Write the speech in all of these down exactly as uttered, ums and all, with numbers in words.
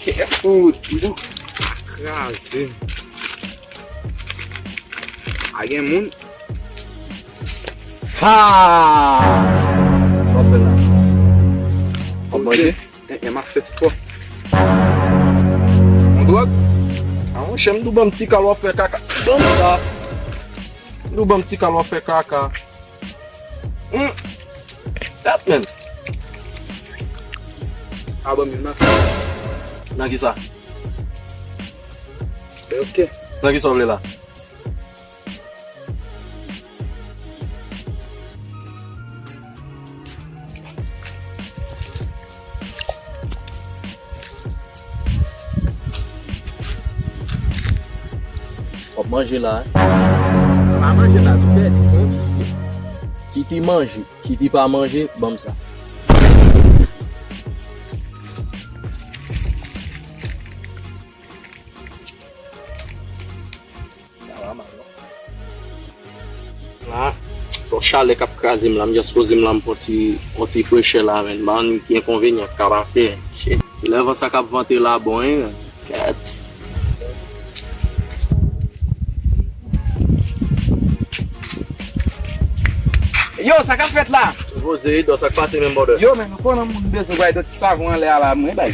Kè fout, m tou kraze. A gen moun. Fa! Sa w ap fè la? W ap manje? E, e, m ap fè spò. Yon dwòg? A, monchè, m tou ban m ti kal w ap fè kaka. Ban m sa. M tou ban m ti kal w ap fè kaka. Hmm. Dat, men. A, ban m youn nan. Nan ki sa? Ok. Nan ki sa w vle la? W ap manje la, wi. M pa manje la, tou pèdi, jan visye. Kit li manje, kit li pa manje, ban m sa. Sa va mal, non? Ah, bon, chalè k ap kraze m la, m just poze m la, m pran ti, yon ti frechè la, men. M pa konn ki enkonvenyan k ap fè. Shit. Se lè van sa k ap vante la, bon, hein? Kèt. Yo, sa k ap fèt la? Poze, Edò, sa k pase menm, brother? Yo, men, nou konnen moun bezwen bay de ti savon anlè a la, mwen bay.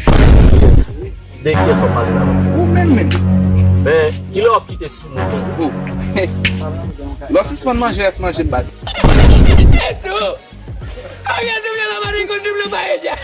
De kiyès w ap pale la? Ou menm menm. Men, kilè w ap kite sou nou, bro? Lè w sispann manje, rès manje m baz. Edo! Arrête de la marico, tu me lo paella.